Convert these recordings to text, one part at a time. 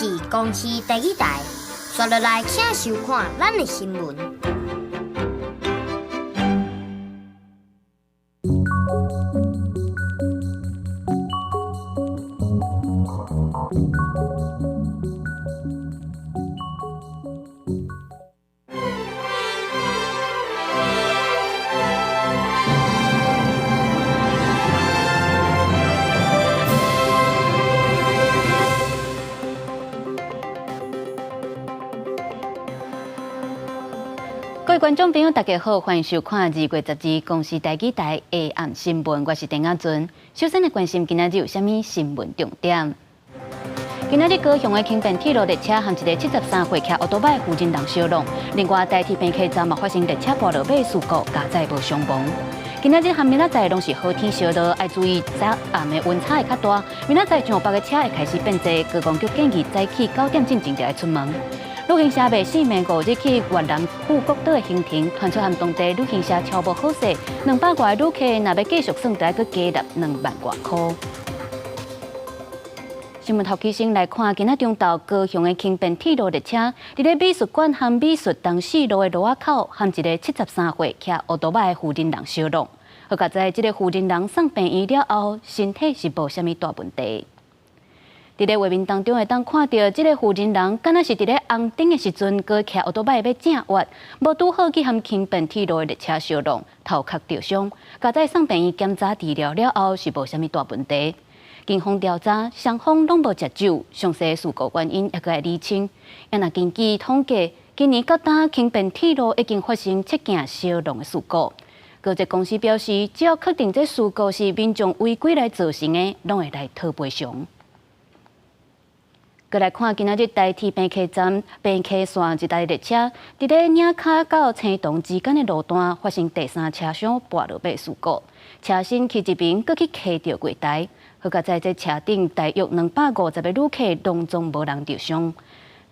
是公視第一台，紲落來請收看咱的新聞。各位觀眾朋友，大家好，歡迎收看2月12公視台語台下暗新聞，我是鄭亞尊。首先來關心今仔日有啥物新聞重點？今仔日高雄的輕便鐵路列車和一个73歲騎歐多擺負責人相撞，另外台鐵平溪站嘛發生列車跋落馬事故，加載無傷亡。今仔日和明仔載攏是好天相落，愛注意早暗的溫差會較大。明仔載上北的車會開始變濟，高公局建議早起9點進前就愛出門。旅行社賣四暝5日去越南富國島的行程，傳出和當地旅行社超無好勢，200外旅客若欲繼續算，就愛閣加納2萬外箍。新聞頭起先來看，今仔中晝高雄的輕便鐵路列車，佇咧美術館和美術東四路的路仔口，和一个73歲騎歐多擺的負責人相撞。好佳哉，這个負責人送病院了後，身體是無啥物大問題。佇咧畫面當中會當看著，這个負責人敢若是佇咧紅燈的時陣，閣騎歐多擺欲正越，無拄好去和輕便鐵路的列車相撞，頭殼著傷。佳哉送病院檢查治療了後，是無啥物大問題。警方調查，雙方攏無食酒，詳細事故原因猶閣愛釐清。啊若根據統計，今年到今輕便鐵路已經發生7件相撞的事故。高鐵公司表示，只要確定這事故是民眾違規來造成的，攏會來討賠償。閣來看今仔日台鐵平溪站平溪線一台列車，佇咧嶺跤到青桐之間的路段發生第三車廂跋落馬事故，車身去一邊，閣去磕著月台。好佳哉，這車頂大約250个旅客，攏總無人著傷。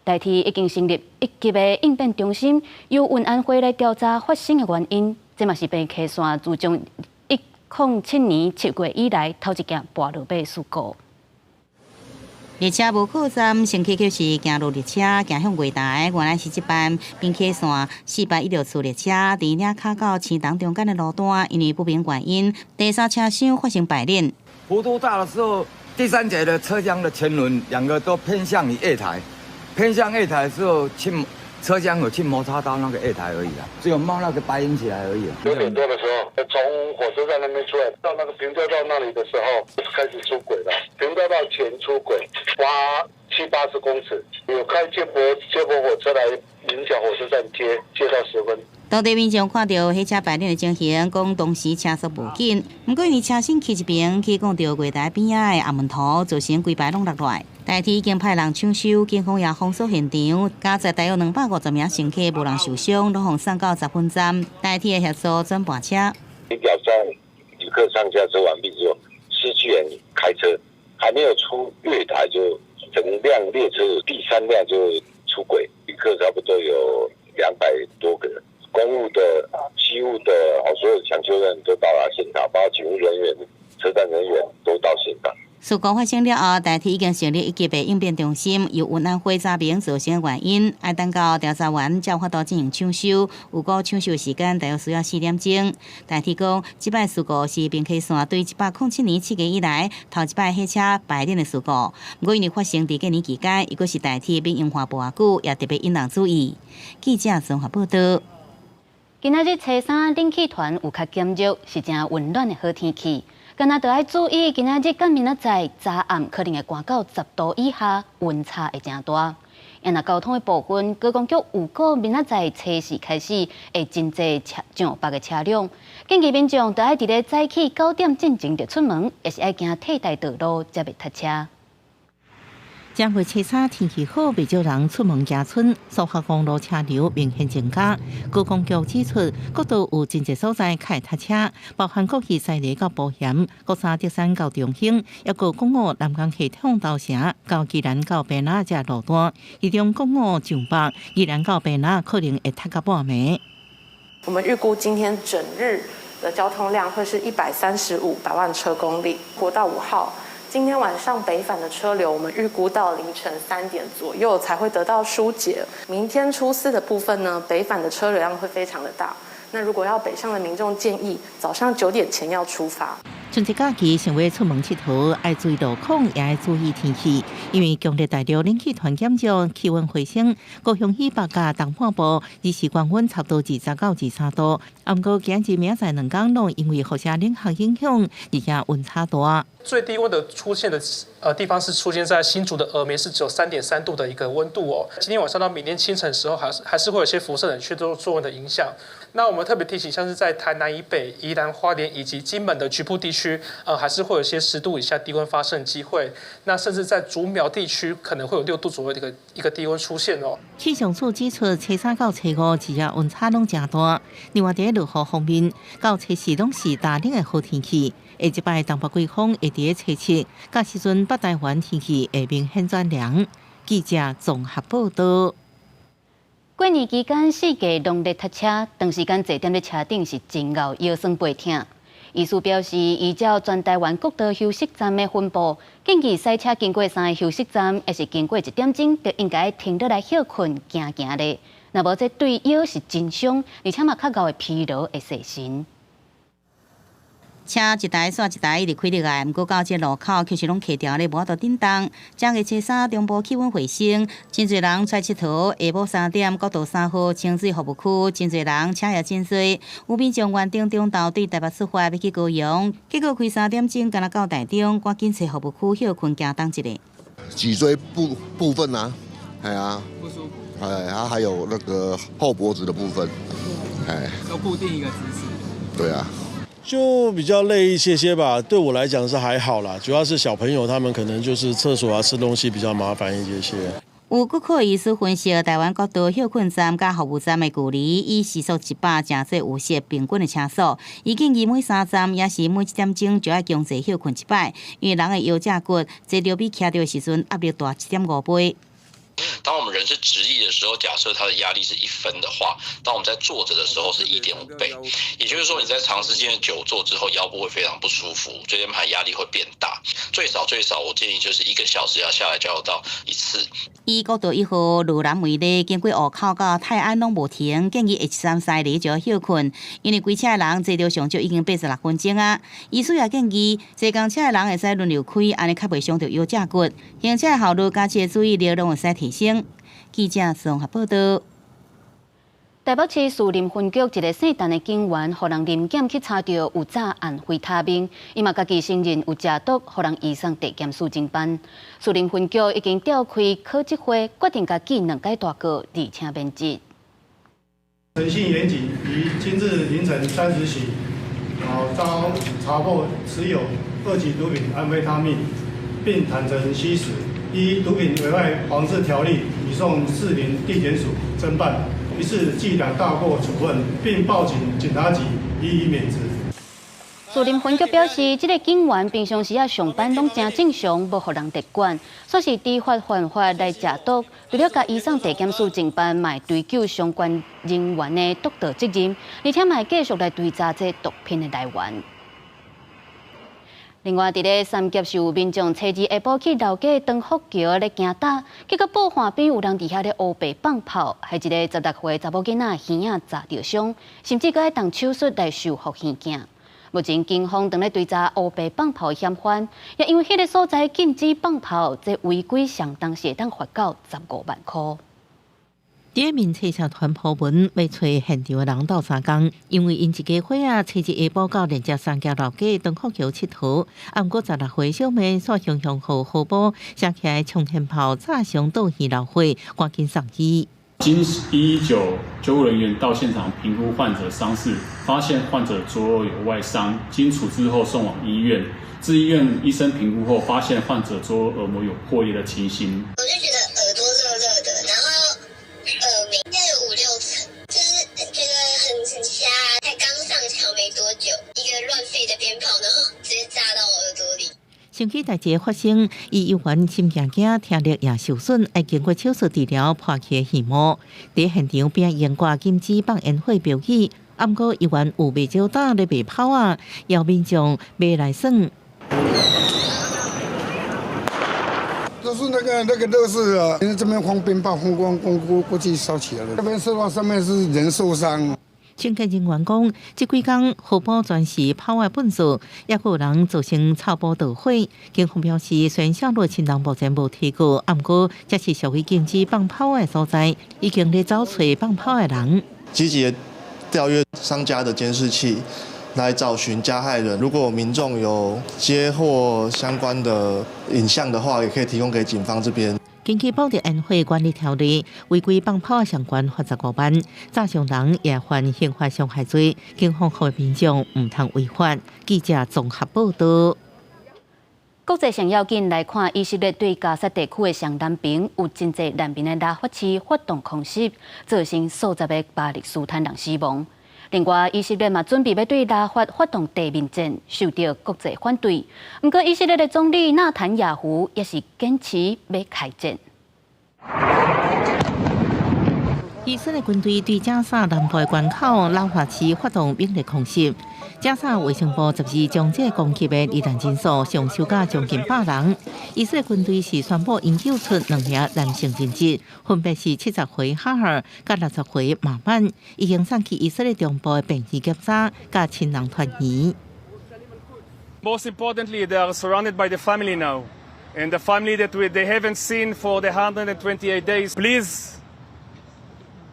台鐵已經成立一級的應變中心，由運安會來調查發生的原因。這嘛是平溪線自從107年7月以來頭一件跋落馬事故。列車無靠站，乘客卻是行落列車，行向月台。原來是這班平溪線416次列車，佇嶺跤到青桐中間的路段，因為不明原因，第三車廂發生白鏈。幅度大的時候，第三節的車廂的前輪兩個都偏向於月台，偏向月台之後，去車廂有去摩擦到那個月台而已啊，只有冒那個白煙起來而已。9點多的時候，從火車站那邊出來，到那個平交道那裡的時候，開始出軌了。平交道前出軌，挖70、80公尺，有開接駁火車來雲腳火車站接，接到10分。當地民眾看著火車白鏈的情形，講當時車速無緊，毋過因為車身去一邊，去摃著月台邊仔的紅門塗，造成規排攏落來。台鐵已經派人搶修，警方也封鎖現場，加載大約250名乘客，無人受傷，攏予送到十分站。台鐵的協助轉跋車。儀表站旅客上下車完畢之後，司機員開車，還沒有出月台就整輛列車第三輛就出軌，旅客差不多有200多個人。公務的、機務的，所有搶修人員都到達現場，包括警務人員、車站人員都到現場。事故發生了後，台鐵已經成立一級的應變中心，由運安會查明造成的原因，愛等到調查完才有法度進行搶修。預估搶修時間大約需要4點鐘。台鐵講，這擺事故是平溪線對107年7月以來頭一擺火車白鏈的事故。毋過因為發生佇過年期間，猶閣是台鐵欲營運無偌久，也特別引人注意。記者綜合報道。今仔日初三冷氣團有較減弱，是誠溫暖的好天氣。敢若著愛注意，今仔日佮明仔載早暗可能會寒到10度以下，溫差會誠大。啊若交通的部分，高公局預告明仔載初四開始會真濟車上北的車輛，建議民眾著愛佇咧早起9點進前就出門，抑是愛行替代道路才袂塞車。正月初三天氣好，袂少人出門行春，蘇花公路車流明顯增加。高公局指出，國道有真濟所在較會塞車，包含國二西里到埔鹽、國三竹山到中興，抑閣國五南港系統頭城到宜蘭到平林這路段，其中國五上北、宜蘭到平林可能會塞到半暝。我們預估今天整日的交通量會是135百萬車公里，國道5號。今天晚上北返的車流，我們預估到凌晨3點左右才會得到疏解。明天初四的部分呢，北返的車流量會非常的大。那如果要北上的民眾，建議早上9點前要出發。春節假期想欲出門𨑨迌，愛注意路況，也愛注意天氣。因為強烈大陸冷氣團減弱，氣溫回升，高雄以北佮東半部日時高溫差不多20到23度。毋過今日明仔載兩工攏因為輻射冷卻影響，日夜溫差大。最低溫的出現的地方是出現在新竹的峨眉，是只有3.3度的一個溫度哦。今天晚上到明天清晨的時候，還是會有些輻射冷卻作用的影響。那我們特別提醒，像是在台南以北、宜蘭花蓮以及金門的局部地區，還是會有些10度以下低溫發生機會。那甚至在竹苗地區，可能會有6度左右的一個低溫出現哦。氣象署指出，初三到初五日夜溫差攏誠大。另外，佇咧落雨方面，到初四攏是大冷的好天氣。下一擺東北季風會佇咧初七，屆時陣北台灣天氣會明顯轉涼。記者綜合報道。過年期間四界攏咧塞車，長時間坐踮咧車頂是真𠢕腰酸背疼。醫師表示，依照全台灣國道休息站的分布，建議駛車經過三个休息站，抑是經過一點鐘，就應該停落來歇睏行行咧。若無這對腰是真傷，而且嘛較𠢕會疲勞會洗神。車一台煞一台一直開入來，毋過到這路口卻是攏卡牢咧，無法度振動。正月初三中部氣溫回升，真濟人出來𨑨迌。下晡3點，國道3號清水服務區，真濟人，車也真濟。有民眾原定中晝對台北出發，欲去高雄，結果開3點鐘，敢若到台中，趕緊揣服務區歇睏行動一下。脊椎部分啊，係啊，不舒服。哎，它還有那個後脖子的部分，哎，都固定一個姿勢。對啊。就比較累一些些吧，對我來講是還好啦，主要是小朋友他們可能就是廁所啊、吃東西比較麻煩一些些。有骨科醫師分析，台灣國道歇睏站佮服務站的距離，以時速100誠做有效平均的車速。伊建議每三站，抑是每一點鐘就愛強制歇睏一擺，因為人的腰脊骨坐著比徛著的時陣壓力大1.5倍。當我們人是直立的時候，假設它的壓力是1分的話，當我們在坐着的時候是1.5倍，也就是說你在長時間的久坐之後，腰部會非常不舒服，椎間盤壓力會變大。最少最少，我建議就是1個小時要下來交流道一次。以國道1號羅南為例，經過湖口到泰安攏無停，建議下一站西螺就要歇睏，因為開車的人坐著上少已經86分鐘啊。醫師也建議，坐公車的人會使輪流開，按呢較袂傷著腰脊骨。行車效率佮這注意力攏會使提升。記者綜合報道。台北市士林分局一个姓陳的警員，予人臨檢去查著有炸安非他命，伊嘛家己承認有食毒，予人移送地檢署偵辦。士林分局已經調開考績會，決定共記兩屆大過，而且免職。陳姓員警於今日凌晨3時許，遭查獲持有二級毒品安非他命，並坦承吸食，依毒品危害防治條例移送士林地檢署偵辦。於是記兩大過處分，並報請警察局予以免職。士林分局表示，這个警員平常時仔上班攏誠正常，無予人特管，煞是知法犯法來食毒，除了共移送地檢署偵辦，嘛會追究相關人員的督導責任，而且嘛會繼續來追查這毒品的來源。另外，佇咧三峽是有民眾初二下晡去老街長福橋咧行搭，結果布岸邊有人佇遐咧烏白放炮，予一个16歲查某囡仔耳仔炸著傷，甚至閣愛動手術來修復耳鏡。目前警方正咧追查烏白放炮的嫌犯，也因為彼个所在禁止放炮，這違規相當是會當罰到15萬箍。佇面冊社團鋪文，欲揣現場的人鬥相共，因為𪜶一家伙仔初二下晡到連接三峽老街長福橋𨑨迌，毋過16歲小妹煞雄雄予荷包射起來沖天炮炸傷倒耳流血，趕緊送醫。經119救護人員到現場評估患者傷勢，發現患者左耳有外傷，經處置後送往醫院。至醫院醫生評估後，發現患者左耳耳膜有破裂的情形。我就覺得耳朵熱熱的，然後耳鳴應該有五六層，就是覺得很瞎。才剛上橋沒多久，一個亂飛的鞭炮，然後直接炸到我耳朵裡。想起代誌發生，伊猶原心驚驚，聽力也受損，愛經過手術治療破去的耳膜。佇現場邊懸掛禁止放煙火標語，毋過猶原有袂少膽咧賣炮仔，邀民眾買來耍。都是那個樂事啊，因為這邊放鞭炮，放光光過去燒起來了。這邊受到上面是人受傷。清潔人員講，這幾工河埔全是炮的糞掃，也閣有人造成草埔著火。警方表示，雖然小路親人目前無提告，毋過這是屬於禁止放炮的所在，已經咧走揣放炮的人。積極調閱商家的監視器來找尋加害人。如果民眾有接獲相關的影像的話，也可以提供給警方這邊。根據暴力煙火管理條例，違規放炮相關罰15萬，詐傷人也犯刑法傷害罪。警方呼籲民眾毋通違法。記者綜合報道。國際上要緊來看，以色列對加薩地區的上南邊有真濟難民的拉法市發動空襲，造成數十个巴勒斯坦人死亡。另外，以色列嘛準備欲對拉法發動地面戰，受到國際反對。毋過，以色列的總理納坦雅胡也是堅持欲開戰。以色列軍隊對加薩南部的關口拉法市發動猛烈空襲。加薩衛生部12將這個攻擊的罹難人數上修到將近100人。以色列軍隊是宣布𪜶救出兩名男性人質，分別是70歲哈爾佮60歲馬曼，已經送去以色列中部的病院檢查，佮親人團圓。 Most importantly, they are surrounded by the family now, and the family that they haven't seen for the 128 days. Please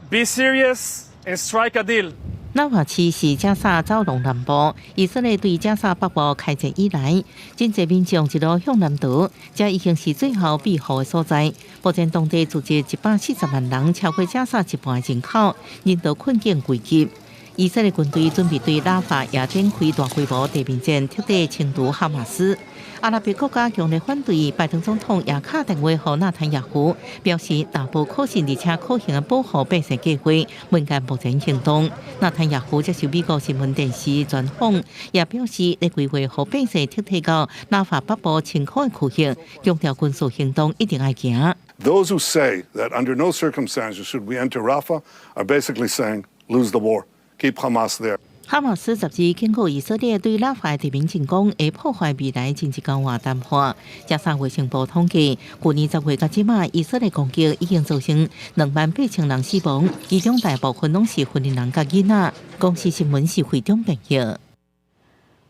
be serious and strike a deal. 拉法市是加薩走廊南部，以色列對加薩北部開戰以來，真濟民眾一路向南逃，這已經是最後避雨的所在。目前當地住著140萬人，超過加薩一半的人口，人道困境危急。以色列軍隊準備對拉法也展開大規模地面戰，徹底清除哈馬斯。阿拉伯國家強烈反對，拜登總統也敲電話予納坦雅胡，表示若無可信而且可行的保護百姓計劃，民間目前行動。納坦雅胡接受美國新聞電視專訪，也表示咧規劃予百姓撤退到拉法北部清空的區域，強調軍事行動一定愛行。 Those who say that under no circumstances should we enter Rafah are basically saying lose the war, keep Hamas there. 哈馬斯十二警告以色列對拉法地面進攻會破壞未來經濟交換談判。加薩衛生部統計，去年10月到這擺，以色列攻擊已經造成28,000人死亡，其中大部分攏是婦人佮囡仔。公視新聞是會長編譯。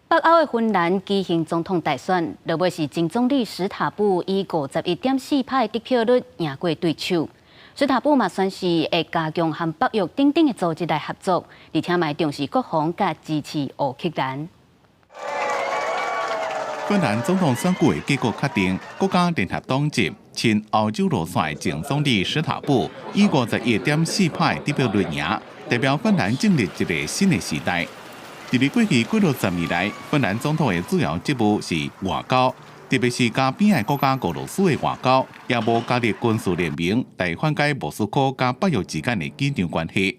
北歐的芬蘭舉行總統大選，落尾是前總理史塔布以51.4%的得票率贏過對手。史塔布嘛宣示會加強和北約等等的組織來合作，而且嘛重視國防佮支持烏克蘭。芬蘭總統選舉的結果確定，國家聯合黨籍親歐洲路線的前總理史塔布以51.4%得票率贏，代表芬蘭進入一個新的時代。佇咧過去幾落十年來，芬蘭總統的主要職務是外交，特別是佮邊仔國家俄羅斯的外交，也無加入軍事聯盟來緩解莫斯科佮北約之間的緊張關係。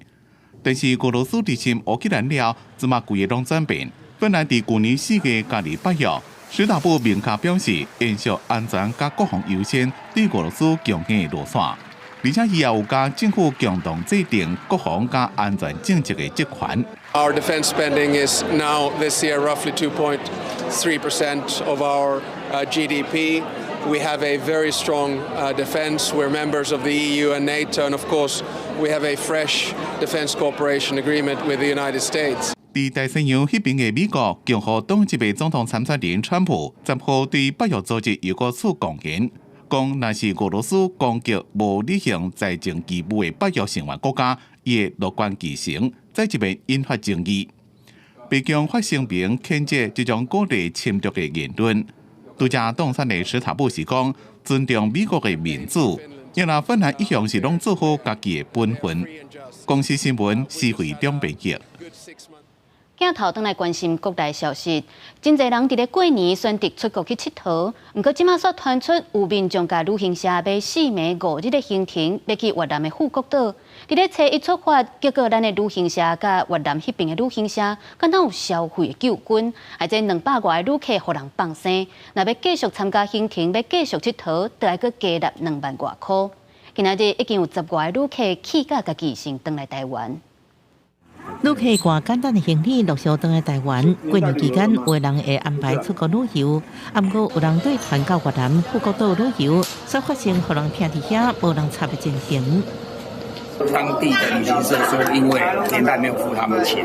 但是俄羅斯入侵烏克蘭了，這馬規个攏轉變。芬蘭佇舊年4月加入北約，史塔布明確表示，延續安全佮國防優先，對俄羅斯強硬的路線。而且伊也有佮政府共同制定國防佮安全政策的職權。 Our defense spending is now this year roughly 2.3% of our GDP. We have a very strong defense. We're members of the EU and NATO, and of course, we have a fresh defense cooperation agreement with the United States. 佇大西洋彼邊的美國共和黨籍的總統參選人川普，10號對北約組織又閣次貢獻，講若是俄羅斯攻擊無履行財政義務的北約成員國家，伊會樂觀其成，再一遍引發爭議。白宮發聲明譴責這種鼓勵侵略的言論。拄才當選的史塔布是講尊重美國的民主，因為芬蘭一向是攏做好家己的本分。公視新聞施惠中編譯。鏡頭轉來關心國內消息，真濟人佇咧過年選擇出國去𨑨迌，毋過這馬煞傳出有民眾共旅行社買四暝5日的行程，欲去越南的富國島。佇咧初一出發，結果咱的旅行社佮越南彼邊的旅行社，敢若有消費糾紛，害這200外个旅客予人放生。若欲繼續參加行程，欲繼續𨑨迌，就愛閣加納2萬外箍。今仔日已經有10外个旅客氣甲家己先轉來台灣。旅客攜簡單的行李陸續轉來台灣。過年期間，有的人會安排出國旅遊，毋過有人對團到越南富國島旅遊，煞發生予人停佇遐無人插的情形。當地的旅行社說，因為連帶沒有付他們錢，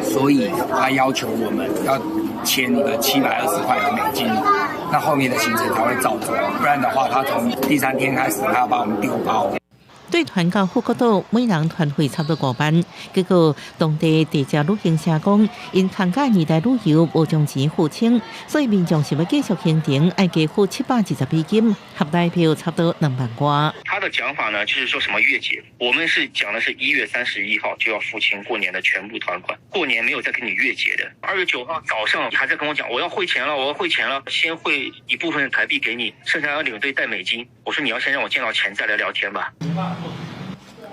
所以他要求我們要簽一個720塊的美金，那後面的行程才會照走，不然的話，他從第三天開始，他要把我們丟包。對團到富國島，每人團費差不多5萬。結果當地地接旅行社講，𪜶參加年代旅遊無將錢付清，所以民眾是欲繼續行程，愛加付720美金，合台票差不多2萬外。他的講法呢，就是說什麼月結，我們是講的是1月31號就要付清過年的全部團款，過年沒有再給你月結的。2月9號早上還在跟我講，我要匯錢了，我要匯錢了，先匯一部分台幣給你，剩下要領隊帶美金。我說你要先讓我見到錢再來聊天吧。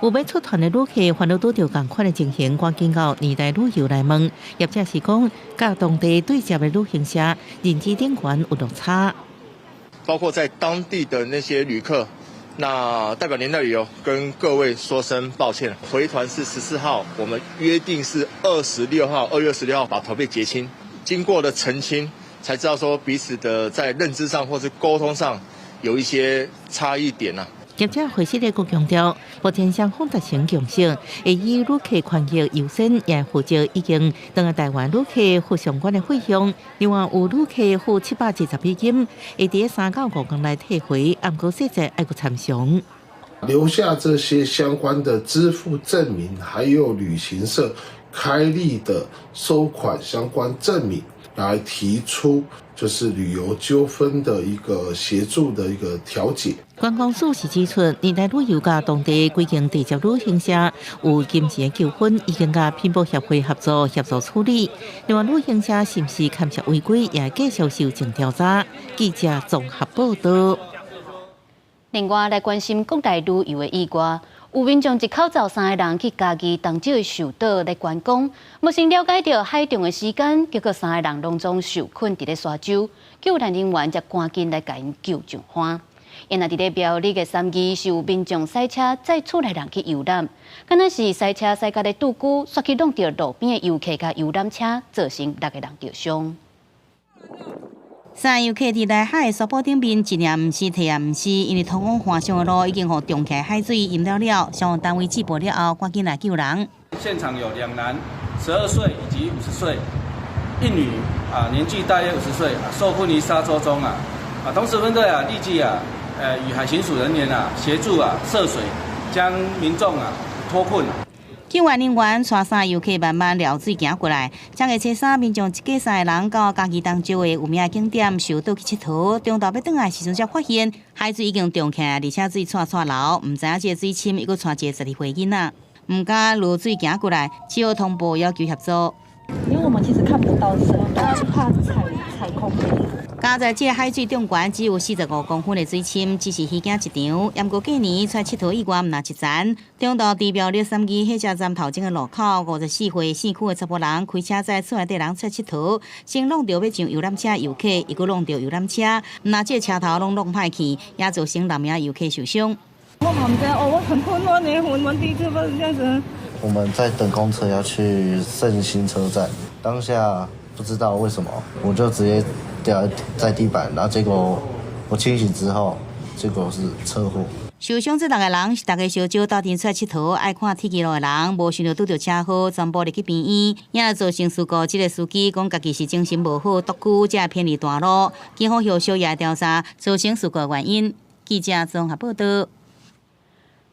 有欲出團的旅客煩惱拄著仝款的情形，趕緊到年代旅遊來問，業者是講，佮當地對接的旅行社認知頂懸有落差。包括在當地的那些旅客，那代表年代旅遊跟各位說聲抱歉。回團是14號，我們約定是二十六號，2月26號把團費結清。經過了澄清，才知道說彼此的在認知上或是溝通上有一些差異點啊。業者會時咧，閣強調，目前雙方達成共識，會以旅客權益優先，也負責已經轉來台灣旅客付相關的費用。另外，有旅客付720美金，會佇3到5天內退回，毋過細節愛閣參詳。留下這些相關的支付證明，還有旅行社開立的收款相關證明，來提出就是旅遊糾紛的一個協助的一個調解。觀光署是指出，年代旅遊佮當地幾間地接旅行社有金錢糾紛，已經佮品保協會合作協助處理。另外，旅行社是毋是牽涉違規，也繼續受證調查。記者綜合報道。另外來關心國內旅遊的意外，有民眾一口罩三个人去嘉義東石的壽島來觀光，無先了解著海漲的時間，結果三个人攏總受困佇咧沙洲，救援人員才趕緊來共𪜶救上岸。𪜶若佇咧苗栗的三義是有民眾駛車載厝內人去遊覽，敢若是駛車駛甲咧拄龜，煞去挵著路邊的遊客佮遊覽車，造成六个人著傷。三个遊客佇內海沙坡頂面，一領毋是，退也毋是，因為通往岸上的路已經予漲起來海水淹了了。消防單位接報了後，趕緊來救人。現場有兩男，12歲以及50歲，一女啊，年紀大約50歲，受困於沙洲中啊。啊，同時分隊啊，立即啊，與海巡署人員啊協助啊涉水，將民眾啊脫困。救援人員帶三遊客慢慢撩水行過來，正月初三民眾一家三个人到嘉義東石的有名景點壽島去𨑨迌，中晝欲轉來時陣才發現海水已經漲起來，而且水掣掣流，毋知影這个水深，猶閣帶一個12歲囡仔，毋敢落水行過來，只好通報要求協助。因為我們其實看不到深度，怕踩踩空。佳在這个海水漲懸只有45公分的水深，只是虛驚一場。毋過過年出來𨑨迌意外毋若一層。中晝佇苗栗三義火車站頭前的路口，54歲姓許的查埔人開車載厝內底人出來𨑨迌，先挵著欲上遊覽車遊客，又閣挵著遊覽車，毋若這个車頭攏挵歹去，也造成六名遊客受傷。我嘛毋知哦，我很混亂呢，混亂第一次發生這樣子。我們在等公車要去聖心車站，當下不知道為什麼，我就直接掉在地板，然後結果我清醒之後，結果是車禍。受傷這六個人是逐家相招鬥陣出來𨑨迌，愛看鐵枝路的人，無想著拄著車禍，全部入去病院，也造成事故。這个司機講家己是精神無好，獨居才會偏離大路。警方後續也調查造成事故的原因。記者綜合報道。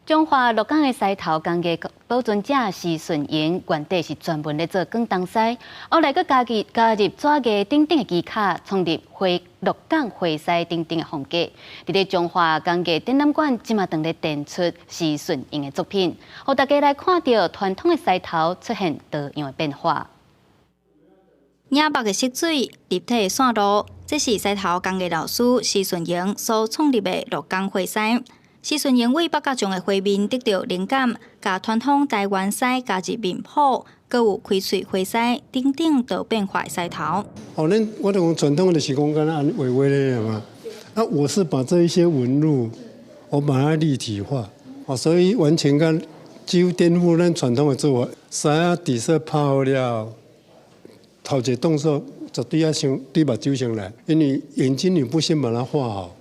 彰化鹿港的獅頭工藝保存者施順榮，原底是專門咧做廣東獅，後來閣加入加入紙藝等等的技巧，創立花鹿港花獅等等的風格。佇咧彰化工藝展覽館，這馬正咧展出施順榮的作品，予大家來看著傳統的獅頭出現多樣的變化。影目的色水，立體的線路，這是獅頭工藝老師施順榮所創立的鹿港花獅。施順榮為八角醬的花面得著靈感，共傳統台灣獅加入面譜，閣有開喙花獅等等多變化獅頭。哦，恁我講傳統的是講敢若按呢畫畫咧嘛，啊，我是把這一些紋路，我把它立體化，哦，所以完全佮幾乎顛覆咱傳統的做法。獅仔底色拍好了，頭一個動作絕對要先對目睭先來，因為眼睛你不先把它畫好，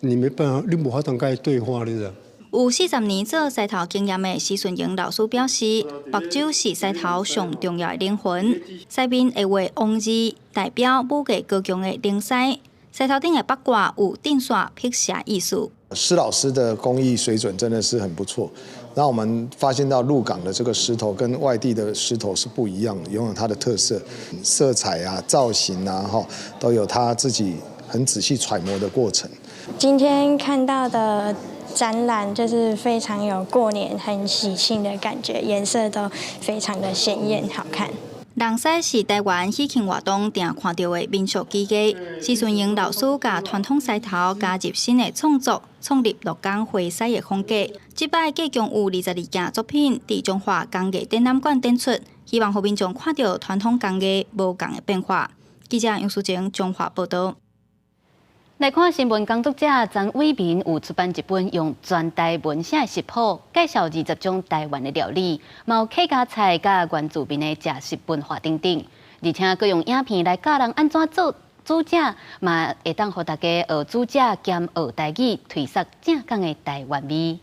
你沒辦法，你無法度佮伊對話，你知道。有40年做獅頭經驗的施順榮老師表示，目睭是獅頭上重要的靈魂。獅面會畫王字，代表武藝高強的靈獅。獅頭頂的八卦有電線辟邪意思。施老師的工藝水準真的是很不錯。那我們發現到鹿港的這個獅頭跟外地的獅頭是不一樣，擁有它的特色，色彩啊、造型啊，哈，都有他自己很仔細揣摩的過程。今天看到的展覽就是非常有過年很喜慶的感覺，顏色都非常的鮮豔好看。龍獅是台灣喜慶活動定看著的民俗技藝，施順榮老師共傳統獅頭加入新的創作，創立鹿港花獅的風格。這擺計共有22件作品佇彰化工藝展覽館展出，希望予民眾看著傳統工藝無仝的變化。記者楊淑靜彰化報導。來看新聞工作者曾偉民有出版一本用全台文寫的食譜，介紹20種台灣的料理，嘛有客家菜佮原住民的食食文化等等，而且閣用影片來教人按怎做煮食，嘛會當予大家學煮食兼學台語，推捒正港的台灣味。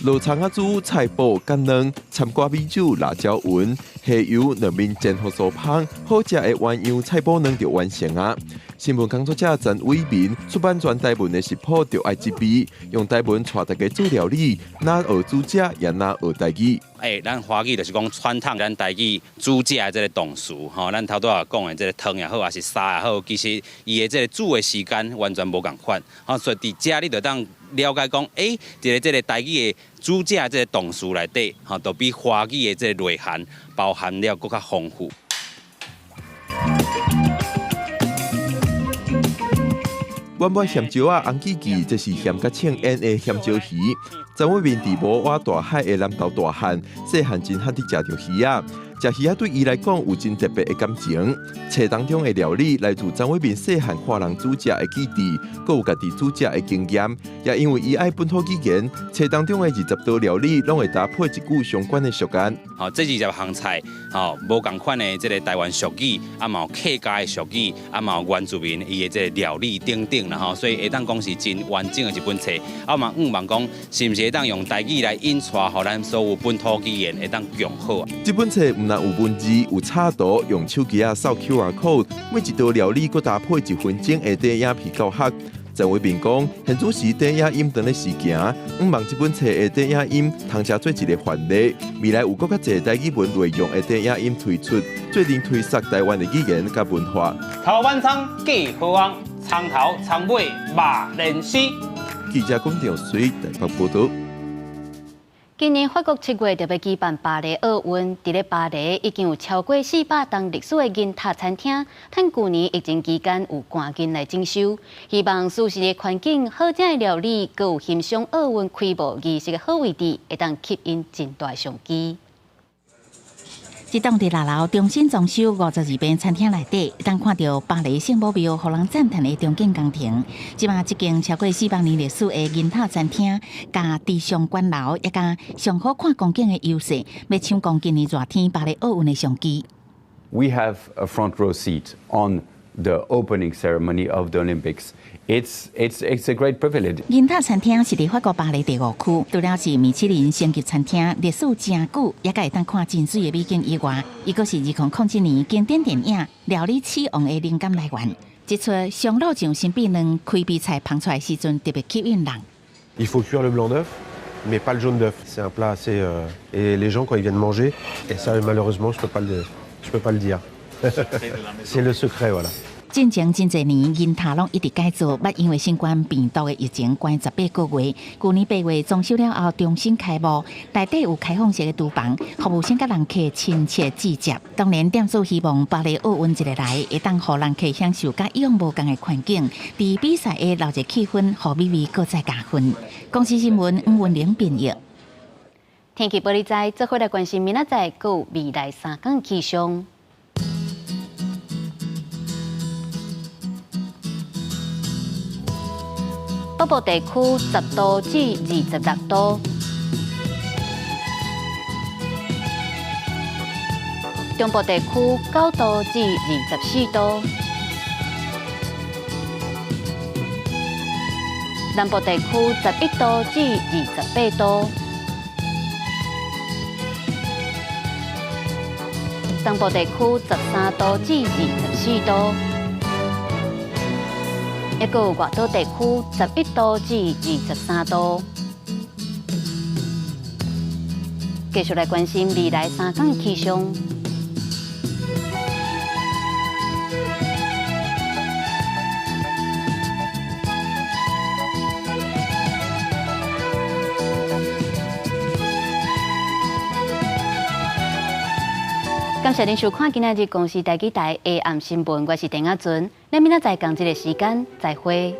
滷蔥仔煮、菜脯、橄卵、摻瓜米酒、辣椒雲、蝦油，兩面煎予酥香，好食的鴛鴦菜脯卵就完成啊！新聞工作者曾偉民出版全台文的食譜，就愛這味，用台文帶大家做料理，若學煮食，也若學台語。欸，咱華語就是講傳統咱台語煮食的這个動詞，吼，咱頭拄仔講的這个湯也好，抑是沙也好，其實伊的這个煮的時間完全無仝款，吼，所以佇遮你就當了解講，欸，佇个這个台語的煮食的這个動詞內底，吼，就比華語的這个內涵包含了閣較豐富。阮尾鹹椒仔紅記記，這是鹹甲清腌的鹹椒魚。曾偉民佇無倚大海的南投大漢，細漢真罕佇食著魚仔。食魚仔對伊來講有真特別的感情。冊當中的料理來自曾偉民細漢看人煮食的記憶，閣有家己煮食的經驗。也因為伊愛本土語言，冊當中的20道料理攏會搭配一句相關的俗諺。吼，這20項菜，吼，無仝款的這个台灣俗語，啊嘛有客家的俗語，啊嘛有原住民伊的這个料理等等啦吼，所以會當講是真完整的一本冊。啊嘛，向望講是毋是會當用台語來引帶，予咱所有本土語言會當更好。這本冊毋但有文字，有插圖，用手機仔掃 QR code，每一道料理閣搭配1分鐘的短影片教學。曾偉民講，現此時短影音當咧時行，向望這本冊的短影音通成做一个範例，未來有閣較濟台語文內容的短影音推出，做陣推捒台灣的語言佮文化。頭挽蔥計好紅，蔥頭蔥尾肉連絲。記者龔兆水台北報導。今年法國7月特別舉辦巴黎奧運，佇咧巴黎已經有超過400棟歷史的銀塔餐廳，趁舊年疫情期間有趕緊來整修，希望舒適的環境、好食的料理，閣有欣賞奧運開幕儀式的好位置，會當吸引真大商機。這棟佇6樓重新裝修52平餐廳內底，會當看著巴黎聖母廟，予人讚嘆的重建工程。這馬這間超過400年歷史的銀塔餐廳，佮時尚閣樓，也佮上好看光景的優勢，欲搶攻今年熱天巴黎奧運的商機。 We have a front row seat on the opening ceremony of the Olympics. It's a great privilege. 銀塔餐廳是佇法國巴黎第五區，除了是米其林星級餐廳，歷史誠久，也閣會當看真媠的美景以外，伊閣是2007年經典電影《料理鼠王》的靈感來源。這齣松露醬神秘卵開胃菜捧出來時陣，特別吸引人。 Il faut cuire le blanc d'œuf, mais pas le jaune d'œuf. C'est un plat assez et les gens quand ils viennent manger, et ça malheureusement je peux pas le dire. C'est le secret, voilà. 進前真濟年，銀塔攏一直改造，捌因為新冠病毒的疫情關18個月。舊年8月裝修了後重新開幕，內底有開放式的廚房，服務生佮人客親切直接。當然，店主希望巴黎奧運一个來，會當予人客享受佮以往無仝的環境，佇比賽的鬧熱氣氛，予美味閣再加分。公視新聞吳文玲編譯。天氣報你知，做伙來關心明仔載閣有未來3工氣象。北部地區10度至26度，中部地區9度至24度，南部地區11度至28度，東部地區13度至24度。抑閣有外島地區11度至23度。繼續來關心未來3天的氣象。感謝您收看今仔日公視台語台下暗新聞，我是鄭亞純，咱明仔載仝這个時間再會。